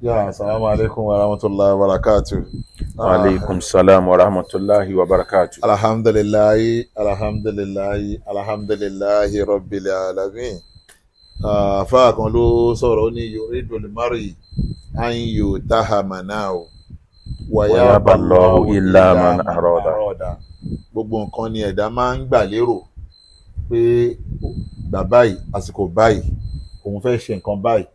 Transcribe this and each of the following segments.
Ya, assalamu alaikum wa rahmatullahi wa barakatuh. Wa alaikum salam wa rahmatullahi wa barakatuh. Alhamdulillahi, alhamdulillahi, alhamdulillahi rabbil alamin. Àfáà kan ló sọ̀rọ̀, ó ní yuridul mar'i an yutaha manahu wa yaba Allahu illa man arada. Gbogbo nǹkan ni ẹ̀dá máa ń gbà lérò pé gbà báyìí, àsìkò báyìí, òun fẹ́ ṣe nǹkan báyìí.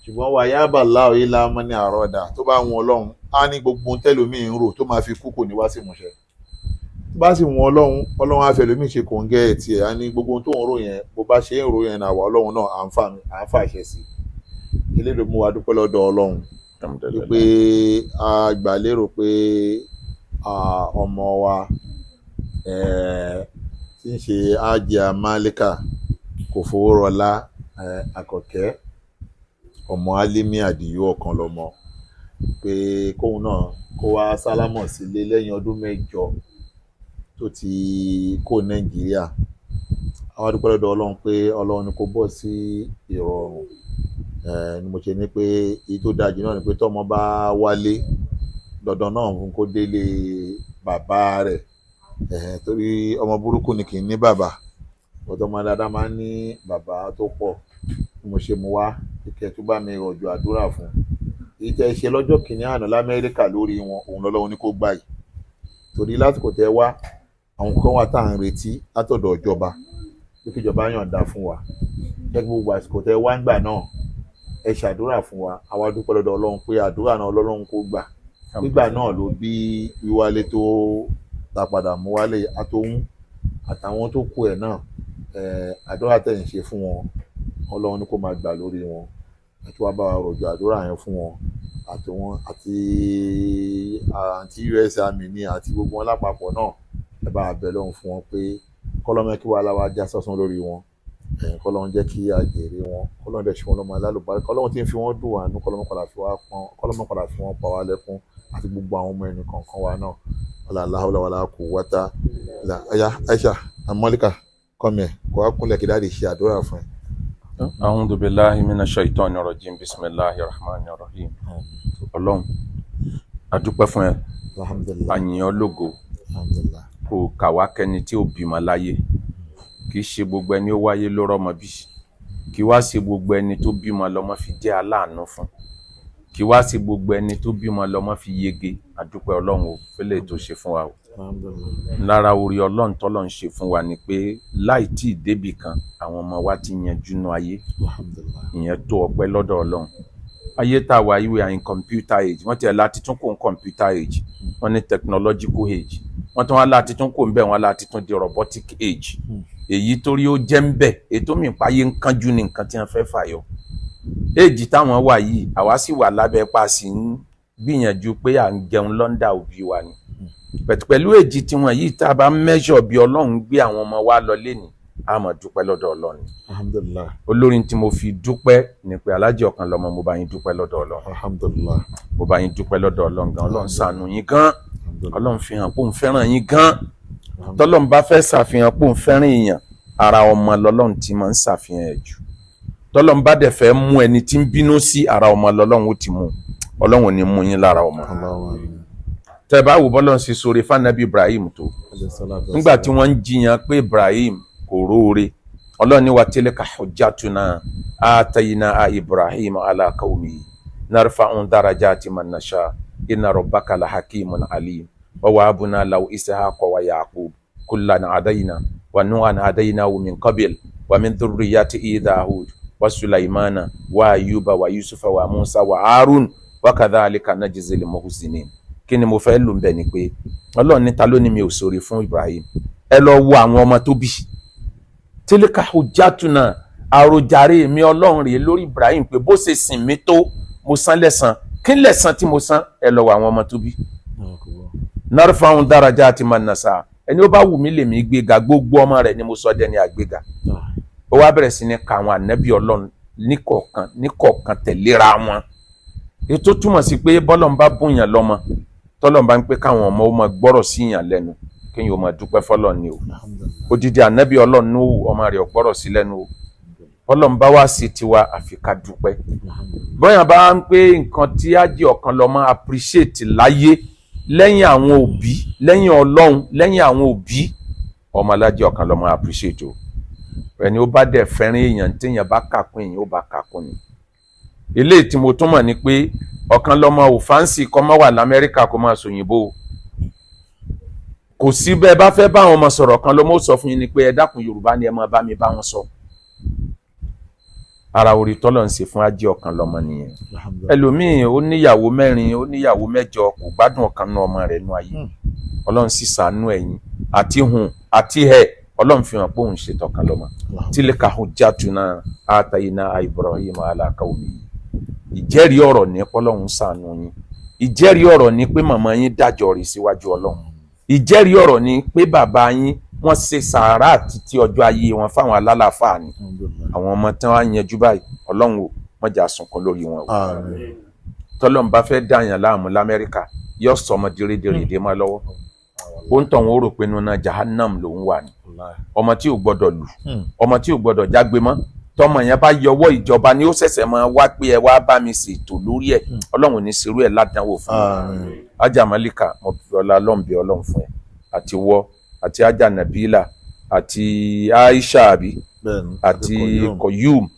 Ṣùgbọ́n wa yaba Allahu illa man arada, tó bá wọn Ọlọ́run, á ní gbogbo ohun tẹ́lòmíì ń rò tó máa fi kú kò ní wá sí ìmúṣẹ. Tó bá sì wọn Ọlọ́run, Ọlọ́run á fẹ́ lómi ṣe kòńgẹ́ ẹ̀ tiẹ̀, á ní gbogbo ohun tó ń rò yẹn, bó bá ṣe ń rò yẹn náà wà Ọlọ́run náà, à ń fàṣẹ sí i. Eléyìí ló mú wa dúpẹ́ lọ́dọ̀ Ọlọ́run wípé a gbà lérò pé ọmọ wa tí ń ṣe Hajia Malika kò fowó rọlá, Àkànkẹ́ ọmọ Alimi Àdìó ọ̀kan lọ́mọ, pé kóun náà kó wá sálámọ̀ sílé lẹ́yìn ọdún 8 tó ti kó Nàìjíríà. Àwa dúpẹ́ lọ́dọ̀ Ọlọ́run pé Ọlọ́run ni kó bọ́ sí ìrọ̀rùn. Ni mo ṣe ní pé èyí tó dáa jù náà ni pé tọ́mọ bá wálé dandan náà fún kó délé bàbá rẹ̀, torí ọmọ burúkú ni kì í ní bàbá, ọ̀dọ́ ọmọ dáadáa máa ń ní bàbá tó pọ̀. Ni mo ṣe mú wá kíkẹ́ tó bá mi rọ̀jò àdúrà fún. Èyí tẹ́ ṣe lọ́jọ́ kìíní àná l'Amẹ́ríkà lórí wọn, òun lọ́lọ́run ní kó gbà yìí. Torí lásìkò tẹ́ wá, àwọn kan wà tá à ń retí látọ̀dọ̀ ìjọba pé kí ìjọba yọ̀ǹda fún wa. Jẹ́ kí gbogbo àsìkò tẹ́ wá ńgbà náà, ẹ ṣàdúrà fún wa. Àwa dúpẹ́ lọ́dọ̀ Ọlọ́run pé àdúrà náà Ọlọ́run kó gbà. Gbígbà náà ló bí wíwálé tó ta padà mú wálé àtòun àtàwọn tó kù ẹ̀ náà. Àdúrà tẹ̀ ń ṣe fún wọn, Ọlọ́run ní kó máa gbà lórí wọn. Àti wá bá wa rọ̀jò àdúrà yẹn fún wọn àti wọn àti àǹtí US Army ní àti gbogbo wọn lápapọ̀ náà, ẹ bá wa bẹ̀ lọ́hùn fún wọn pé kọ́lọ́mọ kí wàhálà wa já sọ́sán lórí wọn. Kọ́lọ́run jẹ́ kí a jèrè wọn, kọ́lọ́run dẹ̀ ṣe wọn lọ́mọ alálùbáríkà, kọ́lọ́run tí ń fi wọ́n dùn wá nú, kọ́lọ́run padà fi wá pọ́n, kọ́lọ́run padà fi wọ́n pa wá lẹ́kún àti gbogbo àwọn ọmọ ẹnì kọ̀ọ̀kan wa náà. Wala la hawla wala quwwata illa. Ọya Aisha Amọ́líkà, come here, kó wá kúnlẹ̀ kí dáàdì ṣe àdúrà fún ẹ. A'udhu billahi minash shaitani rajim. Bismillahir rahmanir rahim. Ọlọ́run, a dúpẹ́ fún ẹ. Alhamdulillah. A yìn ọ́ lógo. Alhamdulillah. Kò kà wá kẹ́ni tí ò bímọ láyé. Kì í ṣe gbogbo ẹni ó wáyé ló rọ́mọ bí. Kì í wá ṣe gbogbo ẹni tó bímọ lọ́mọ fi jẹ́ aláàánú fún. Kì í wá ṣe gbogbo ẹni tó bímọ lọ́mọ fi yege. A dúpẹ́ Ọlọ́run o, fẹ́lẹ́ tó ṣe fún wa o. Lára orí Ọlọ́run tọ́lọ́run ṣe fún wa ni pé láì tí ì débì kan, àwọn ọmọ wa ti yanjú nú ayé. Ìyẹn tó ọpẹ́ lọ́dọ̀ Ọlọ́run. Ayé tá a wà yìí, we are in computer age. Wọ́n ti ẹ̀ láti tún kó ń computer age. Wọ́n ní technological age. Wọ́n tún wá láti tún kó ń bẹ̀, wọ́n láti tún di robotic age. Èyí torí ó jẹ́ ń bẹ̀, ètò mi páyé ń kánjú ní nǹkan tí wọ́n fẹ́ fàyọ. Age táwọn wà yìí, àwa sì wà lábẹ́ pa sí ń gbìyànjú pé à ń jẹun lọ́ndà òbí wa ni. Pẹ̀lú èjì tiwọn yìí, tá a bá measure bí Ọlọ́run gbé àwọn ọmọ wa lọ lénìí, a máa dúpẹ́ lọ́dọ̀ Ọlọ́run. Alhamdulillah. Olórin tí mo fi dúpẹ́ ni pé Alhaji Ọ̀kanlọ́mọ, mo bá yín dúpẹ́ lọ́dọ̀ Ọlọ́run. Alhamdulillah. Mo bá yín dúpẹ́ lọ́dọ̀ Ọlọ́run gan. Ọlọ́run ṣàánú yín gan. Ọlọ́run fi hàn pé òun fẹ́ràn yín gan. Tọ́lọ́run bá fẹ́ ṣàfihàn pé òun fẹ́ràn èèyàn, ara ọmọ lọ́lọ́run ti máa ń ṣàfihàn ẹ̀ jù. Tọ́lọ́run bá dẹ̀ fẹ́ mú ẹni tí ń bínú sí, ara ọmọ lọ́lọ́run ó ti mú. Ọlọ́run ò ní mú yín lára ọmọ. Tẹ́ bá wò bọ́lọ́run ṣe sóore fánábì Ibrahim tó. Nígbà tí wọ́n ń jiyàn pé Ibrahim kò róore, Ọlọ́run ní wa tilka hujjatuna atayna Ibrahim ala qawmihi narfa'u darajati man nasha inna rabbaka lahakimun alim wa wahabna lahu ishaqa wa yaqub kullan hadayna wa nuhan hadaynahu min qabl wa min dhurriyyatihi Dawud wa Sulaimana wa Ayuba wa Yusufa wa Musa wa Harun wa kadhalika najzil muhsinin. Kí ni mo fẹ́ lò ń bẹ̀ ni pé Ọlọ́run ní ta ló ní mi ò sóore fún Ibrahim? Ẹ lọ wo àwọn ọmọ tó bí. Tilka hujjatuna, àròjàre mi Ọlọ́run rèé lórí Ibrahim pé bó ṣe sìn mí tó, mo san lẹ́san. Kí lẹ́san tí mo san? Ẹ lọ wo àwọn ọmọ tó bí. Narfa'u darajati man nasha, ẹni ó bá wù mí lèmi gbéga, gbogbo ọmọ rẹ̀ ni mo sọ dẹni àgbéga. Ó wá bẹ̀rẹ̀ sí ní ka àwọn ànábì Ọlọ́run níkọ̀ọ̀kan níkọ̀ọ̀kan tẹ̀léra wọn. Ètò túmọ̀ sí pé bọ́lọ́n bá bùnyàn lọ́mọ, tọ́lọ́n bá ń pé káwọn ọmọ ó máa gbọ́rọ̀ sí yàn lẹ́nu, kéèyàn ó máa dúpẹ́ fọ́lọ́run ni o. Odidi ànábì Ọlọ́run Núhù, ọmọ rẹ̀ ò gbọ́rọ̀ sí lẹ́nu o. Ọlọ́run bá wá sí tiwa, àfi ká dúpẹ́. Bóyá bá ń pé nǹkan tí Hájì Ọ̀kanlọ́mọ appreciate láyé lẹ́yìn àwọn òbí, lẹ́yìn Ọlọ́run, lẹ́yìn àwọn òbí, ọmọ Alájì Ọ̀kanlọ́mọ appreciate o. Ẹni ó bá dẹ̀ fẹ́ràn èèyàn, téèyàn bá kàkún èèyàn, ó bá kàkún ni. Eléyìí tí mo tún mọ̀ ni pé Ọ̀kanlọ́mọ ò fancy kọ́ mọ́ wà l'Amẹ́ríkà kó máa sòyìnbó o. Kò sí bẹ́ẹ̀ bá fẹ́ bá àwọn ọmọ sọ̀rọ̀, Ọ̀kanlọ́mọ ó sọ fún yín ni pé, "Ẹ dákun, Yorùbá ni ẹ máa bá mi bá wọn sọ." Ara orí tọ́lọ̀ ń ṣe fún Hájì Ọ̀kanlọ́mọ nìyẹn. Ẹlòmíì, ó níyàwó mẹ́rin, ó níyàwó mẹ́jọ, kò gbádùn ọ̀kan nínú ọmọ rẹ̀ nú ayé. Ọlọ́run sì ṣàánú ẹ̀yin àti hùn àti ẹ̀. Ọlọ́run fi hàn pé òun ṣètò Ọ̀kanlọ́mọ. Tilka hujjatuna atayna Ibrahim ala qawmi. Ìjẹ́rìí ọ̀rọ̀ ní pọ́lọ́run ṣàánú yín. Ìjẹ́rìí ọ̀rọ̀ ní pé màmá yín dájọ́ rí síwájú Ọlọ́run. Ìjẹ́rìí ọ̀rọ̀ ní pé bàbá yín, wọ́n ṣe sàárà títí ọjọ́ ayé wọn fáwọn alálàáfáà ni. Àwọn ọmọ tí wọ́n á yanjú báyìí, Ọlọ́run ò wọ́n jà sunkún lórí wọn o. Tọ́lọ́run bá fẹ́ dàyàn láàmú l'Amẹ́ríkà, yóò sọ ọmọ dérédérédé máa lọ́wọ́. Ó ń tọ̀ wọ́n, ó rò pé nínú jahannam lòún wà ní. Ọmọ tí ò gbọ́dọ̀ lù, ọmọ tí ò gbọ́dọ̀ jágbe mọ́, tọmọ yẹn bá yọwọ́, ìjọba ni ó ṣẹ̀ṣẹ̀ máa wá pé ẹ wá bá mi ṣètò lórí ẹ̀. Ọlọ́run ò ní ṣerú ẹ̀ ládánwò fún mi. Ajá Malika, mo fi ọlá Ọlọ́run bí Ọlọ́run fún ẹ, àti wọ àti Ajá Nabila àti Aisha àbí àti Koyum,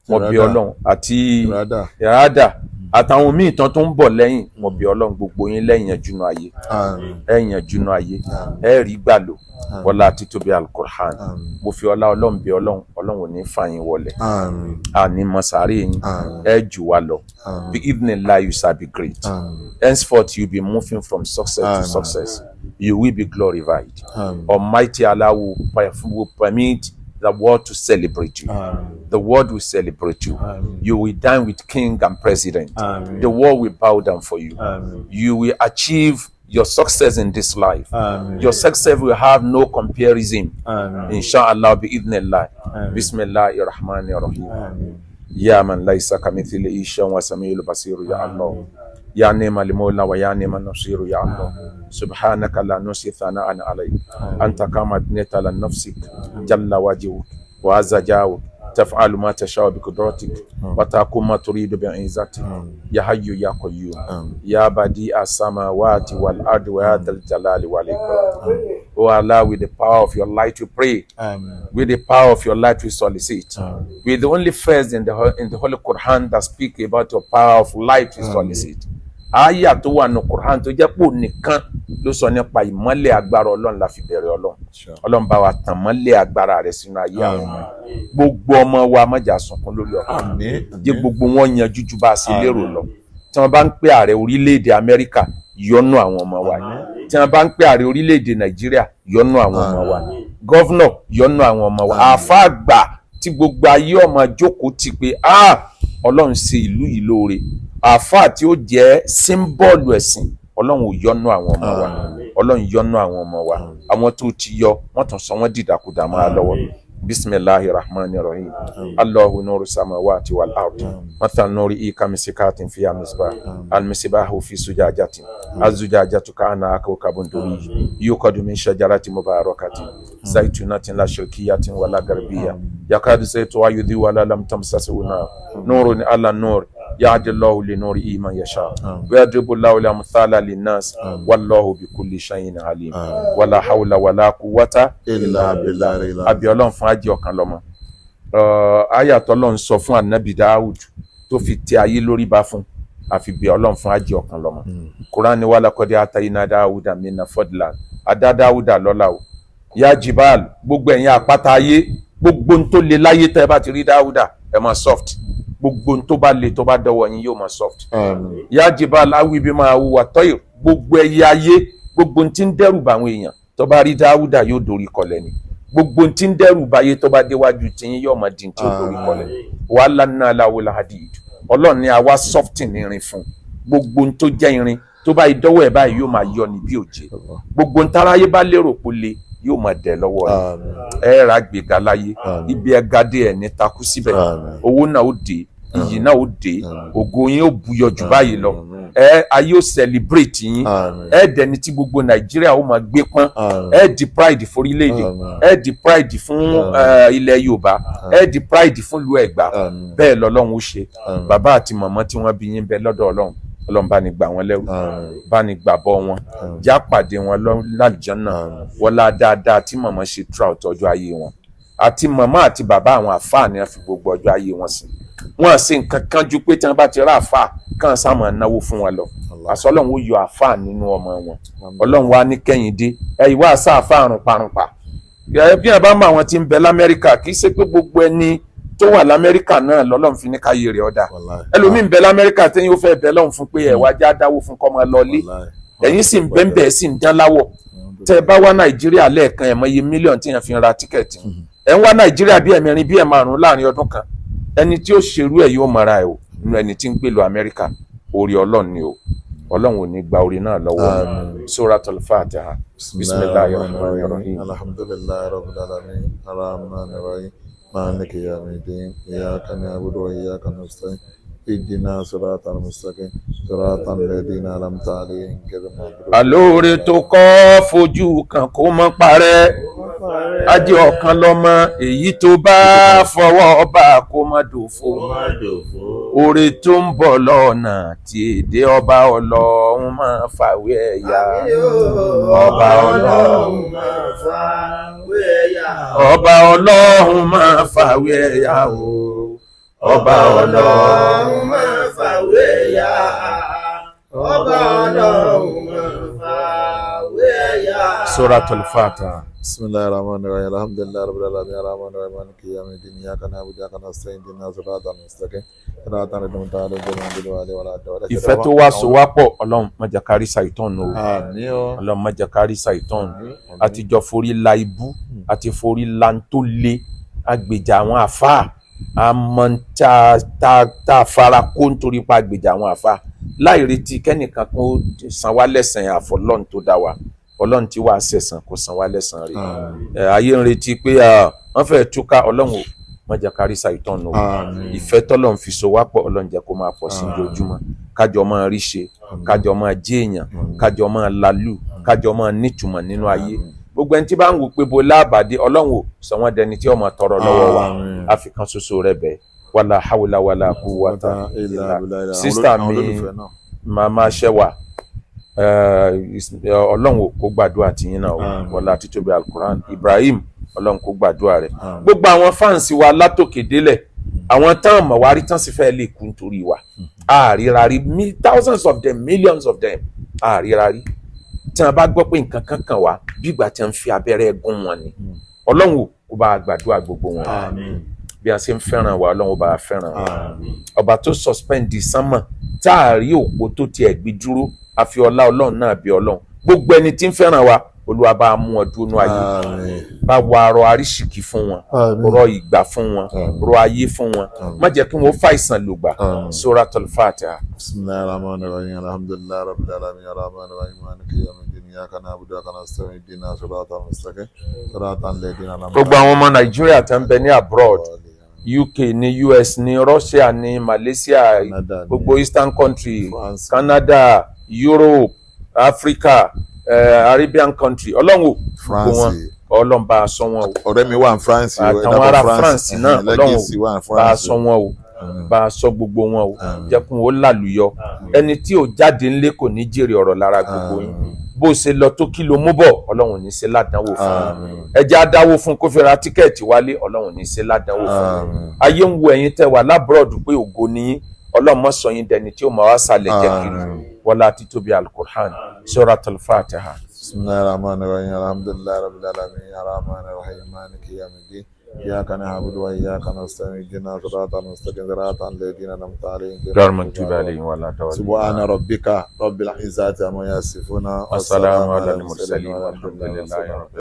mo bí Ọlọ́run àti Irada àtàwọn míì tán tó ń bọ̀ lẹ́yìn, mo bí Ọlọ́run, gbogbo yín lẹ́yìn ẹ̀júnú ayé, ẹ̀yìn ẹ̀júnú ayé, ẹ̀ rí gbà lò wọlá títóbi Alukur'an. Mo fi ọlá Ọlọ́run bí Ọlọ́run. Ọlọ́run ò ní fà yín wọlé, àní mọ̀sáré yín, ẹ jù wá lọ. Bi idhnillah, you shall be great. Henceforth you be moving from success to success. You will be glorified. Almighty Allah will permit the world to celebrate you. The world will celebrate you. You will dine with king and president. The world will bow down for you. You will achieve your success in this life. Your success will have no comparison. Inshallah, bi idhnillah. Bismillahir Rahmanir Rahim. Ya man laysa kamithlihi shay'un wa samiul basir ya Allah. Ya ni'mal mawla wa ya ni'man nasir ya Allah. Subhanaka la nusi thana'an alayk. Anta kama athnayta ala nafsik. Jalla wajhuk wa azza jawuk. Taf'alu ma tasha'u bi qudratik wa tahkum ma turidu bi 'izzatik. Ya hayyu ya qayyum. Ya badi'a samawati wal ardi wa ya dhal jalali wal ikram. O Allah, with the power of your light we pray. With the power of your light we solicit. With the only verse in the Holy Quran that speak about your power of light we solicit. Aya tó wà ní Quran tó jẹ́ pò nìkan ló sọ nípa ìmọ́lẹ̀ agbára Ọlọ́run la fi bẹ̀rẹ̀ Ọlọ́run. Ọlọ́run, bá wa tàn mọ́lẹ̀ agbára rẹ̀ sínú ayé àwọn ọmọ. Gbogbo ọmọ wa, má jà sunkún lórí ọkàn. Jẹ́ gbogbo wọn yanjú ju bá a ṣe lérò lọ. Tí wọ́n bá ń pè ààrẹ orílẹ̀-èdè Amẹ́ríkà, yọ́nú àwọn ọmọ wa. Tí wọ́n bá ń pè ààrẹ orílẹ̀-èdè Nàìjíríà, yọ́nú àwọn ọmọ wa. Governor, yọ́nú àwọn ọmọ wa. Àáfàá àgbà tí gbogbo ayé ọmọ jókòó ti pé, "Ah, Ọlọ́run ṣe ìlú yìí lóore," àáfàá tí ó jẹ́ symbol ẹ̀sìn, Ọlọ́run ò yọ́nú àwọn ọmọ wa. Ọlọ́run, yọ́nú àwọn ọmọ wa. Àwọn tó ti yọ, wọ́n tún sọ wọ́n dìdàkudà máa lọ́wọ́. Bisimilahi rahman rahim. Allahu nuru samawati wal ard. Mathal nuri kamishkatin fiha misbah. Al misbahu fi sujajatin. Azujajatu ka'annaha kawkabun durri yuqadu min shajaratin mubarakatin zaitunatin la sharqiyatin wala garbiya yakadu zaytuha yudhi wala lam tamsashu nar nurun ala nur yahdi Allahu li nurihi man yasha wa yadribu Allahu al-amthala linnas wallahu bi kulli shay'in alim. Wala hawla wala quwwata illa billahi. Àbí Ọlọ́run fún Ájì Ọ̀kanlọ́mọ. Àyà tọ́lọ́run sọ fún Anabi Dawud tó fi tẹ ayé lórí bá fún, àfi bí Ọlọ́run fún Ájì Ọ̀kanlọ́mọ. Quran ni, walaqad atayna Dawuda minna fadlan. Adá Dawuda lọ́la o. Ya jibal, gbogbo ẹ̀yin àpáta ayé, gbogbo n tó le láyé, tẹ́ ẹ bá ti rí Dawuda, ẹ máa soft. Gbogbo n tó bá le, tó bá dọ́wọ́ yín, yóò máa soft. Ya jibal awibi máa wùwà tọ́yọ̀. Gbogbo ẹyẹ ayé, gbogbo n tí ń dẹ́rù bá àwọn èèyàn, tó bá rí Dáúdà, yóò dorí kọlẹ̀ ni. Gbogbo n tí ń dẹ́rù báyé, tó bá déwájú tiyín, yóò máa di tí ó dorí kọlẹ̀. Wàhálà náà láwo hadid. Ọlọ́run ní àwa soften irin fún. Gbogbo n tó jẹ́ irin, tó bá ìdọ́wọ́ ẹ̀ báyìí, yóò máa yọ ní bí òjé. Gbogbo n táráyé bá lérò pé le, yóò máa dẹ̀ lọ́wọ́ rẹ̀. Ẹ ra gbèga láyé, ibi ẹ ga dé, ẹ̀ ní takú síbẹ̀. Owó náà ó dé, iyì náà ó dé, ògo yín ó buyọ jù báyìí lọ. Ẹ ayé ó celebrate yín. Àmín. Ẹ dẹni tí gbogbo Nàìjíríà ó máa gbé pọ́n. Àmín. Ẹ di pride forílẹ̀-èdè. Àmín. Ẹ di pride fún ilẹ̀ Yorùbá. Ẹ di pride fún ìlú Ẹ̀gbá. Àmín. Bẹ́ẹ̀ lọ́lọ́run ó ṣe. Àmín. Bàbá àti màmá tí wọ́n bí yín bẹ lọ́dọ̀ Ọlọ́run. Ọlọ́run bá ní gbà wọ́n lẹ́rú. Àmín. Bá ní gbàbọ́ wọn. Já pàdé wọn lálùjánnà. Wọlá dáadáa tí màmá ṣe throughout ọjọ́ ayé wọn. Àti màmá àti bàbá àwọn àfáà ni wọ́n fi gbogbo ọjọ́ ayé wọn sí. Wọ́n ṣe nǹkan kan ju pé tí wọ́n bá ti rá àfáà kàn sá máa náwó fún wọn lọ. Àṣọ Ọlọ́run ó yọ àfáà nínú ọmọ wọn. Ọlọ́run wa ní kẹ́yìn dé. Ẹ ìwà àṣà àfáà rùnparùnpa. Bí ẹ bá mọ àwọn tí ń bẹ l'Amẹ́ríkà, kì í ṣe pé gbogbo ẹni tó wà l'Amẹ́ríkà náà lọ́lọ́run fi ní káyé rẹ̀ ọ̀dà. Wallahi. Ẹlòmíín bẹ l'Amẹ́ríkà tẹ́yìn ó fẹ́ bẹ lọ́hùn fún pé ẹ̀ wá já dáwó fún kọ́ máa lọ lé. Wallahi. Ẹ̀yin sì ń bẹ́ńbẹ́ sì ń dán láwọ̀. Tẹ́ ẹ bá wá Nàìjíríà lẹ́ẹ̀kan ẹ̀ mọ iye mílíọ̀nù tí yẹn fi ń ra tíkẹ̀tì. Ẹ̀ ń wá Nàìjíríà bí ẹ̀mẹrin bí ẹ̀márùn láàrin ọdún kan. Ẹni tí ó ṣerú ẹ̀ yóò mọra ẹ̀ o. Nínú ẹni tí ń gbèlú Amẹ́ríkà, orí Ọlọ́run ni o. Ọlọ́run ò ní gba orí náà lọ́wọ́. Àmín. Suratul Fatiha. Bismillahir Rahmanir Rahim. Alhamdulillahi Rabbil Alamin. Arrahmanir Rahim. Maliki yawmiddin. Iyyaka na'budu wa iyyaka nasta'in. Ihdina siratal mustaqim. Siratal ladina an'amta alayhim ghayril maghdubi. Àlóore tó kọ́ fojú kan kó mọ́ parẹ́. Ajé ọ̀kan lọ́mọ èyí tó bá fọwọ́ bá kó má dòfo. Oore tó ń bọ̀ lọ́nà tí èdè ọba Ọlọ́run máa fàwé ẹ̀yà. Ọba Ọlọ́run máa fàwé ẹ̀yà. Ọba Ọlọ́run máa fàwé ẹ̀yà o. Ọba Ọlọ́run máa fàwé ẹ̀yà. Ọba Ọlọ́run máa fàwé ẹ̀yà. Suratul Fatiha. Bismillahir Rahmanir Rahim. Alhamdulillahi Rabbil Alamin. Arrahmanir Rahim. Maliki yawmiddin. Iyyaka na'budu wa iyyaka nasta'in. Ihdina siratal mustaqim. Siratal ladina an'amta alayhim ghayril maghdubi alayhim waladdallin. Ìfẹ́ tó wá so wá pọ̀, Ọlọ́run má jẹ́ ká rí ṣàìtàn o. Àmín o. Ọlọ́run má jẹ́ ká rí ṣàìtàn. Àtijọ́ forí la ibú, àti forí la ń tó le, agbèjà àwọn àfáà, àmọ́ tá a fara kó nítorí pa agbèjà àwọn àfáà láì retí kẹ́nìkan kó san wá lẹ́sàn-án àfọlọ́run tó dá wa. Ọlọ́run tí wàá sẹ̀sán kó san wá lẹ́sàn-án rẹ̀. Ayé ń retí pé wọ́n fẹ́ẹ́ túká. Ọlọ́run ò má jẹ́ ká rí ṣàìtàn o. Ìfẹ́ tọ́lọ́run fi so wá pọ̀, Ọlọ́run jẹ́ kó máa pọ̀ sí ojoojúmọ́. Kájọ máa rí ṣe, kájọ máa jẹ́ èèyàn, kájọ máa lalú, kájọ máa nítumọ̀ nínú ayé. Gbogbo ẹni tí bá ń wò pé bo láàbàdé, Ọlọ́run ò sọ wọ́n dẹni tí ó máa tọrọ lọ́wọ́ wa. Àfikàn ṣoṣo rẹ̀ bẹ́ẹ̀. Wàlà hawla wàlà quwwata illa. Sísítà mi màmá ṣẹwà, Ọlọ́run ò kó gbàdúrà tìyín náà o. Wọlá títóbi Alukuran. Ibrahim, Ọlọ́run kó gbàdúrà rẹ̀. Gbogbo àwọn fáǹsì wa látòkè délẹ̀, àwọn tán mọ̀ wá rí tán sì fẹ́ lè kú nítorí wa. Àríra rí, thousands of them, millions of them, àríra rí. Tí wọ́n bá gbọ́ pé nǹkan kan kàn wá, bí ìgbà tí wọ́n fi abẹ́rẹ́ gún wọn ni. Ọlọ́run ò kó bá a gbàdúrà gbogbo wọn. Bí a ṣe ń fẹ́ràn wa, Ọlọ́run ó bá a fẹ́ràn wa. Ọba tó suspend sánmọ̀ tá a rí òpó tó tiẹ̀ gbé dúró, àfi ọlá Ọlọ́run náà bí Ọlọ́run. Gbogbo ẹni tí ń fẹ́ràn wa, Olúwa bá a mú wọn dúró ayé. Bá wa rọ àrísìkí fún wọn, rọ ìgbà fún wọn, rọ ayé fún wọn. Má jẹ́ kí wọ́n fàìsàn lògbà. Suratul Fatiha. Bismillahir Rahmanir Rahim. Alhamdulillahi Rabbil Alamin. Arrahmanir Rahim. Maliki yawmiddin. Iyyaka na'budu wa iyyaka nasta'in. Ihdinas siratal mustaqim. Siratal ladina an'amta. Gbogbo àwọn ọmọ Nàìjíríà tó ń bẹ ní abroad, UK ní, US ní, Russia ní, Malaysia, gbogbo Eastern country, France. Canada, Europe, Africa, Arabian country, Ọlọ́run ò gbogbo wọn, Ọlọ́run bá a sọ wọn o. Ọ̀rẹ́ mi wà ní France o. Àtàwọn ará France náà, Ọlọ́run ò bá a sọ wọn o, bá a sọ gbogbo wọn o, jẹ́ kí wọn ó làlùyọ. Ẹni tí ò jáde ńlé kò ní jèrè ọ̀rọ̀ lára gbogbo yín. Bó ṣe lọ tó kí ló mú bọ̀, Ọlọ́run ò ní ṣe ládánwò fún un. Ẹ jẹ́ adáwó fún kó fi ra tíkẹ́ẹ̀tì wálé, Ọlọ́run ò ní ṣe ládánwò fún un. Ayé ń wo ẹ̀yin tẹ́ wà lábúrọ̀dù pé ògo ni yín, Ọlọ́run má sọ yín dẹni tí ó máa wá sàlẹ̀ jẹ́ kiri. Wọlá títóbi Al-Qur'an. Suratul Fatiha. Bismillahir Rahmanir Rahim. Alhamdulillahi Rabbil Alamin. Arrahmanir Rahim. Maliki yawmiddin. Iyyaka na'budu wa iyyaka nasta'in. Ihdinas siratal mustaqim. Siratal ladina an'amta alayhim ghayril maghdubi alayhim waladdallin. Subhana rabbika rabbil izzati amma yasifuna. Wassalamu alal mursalin walhamdulillahi rabbil alamin.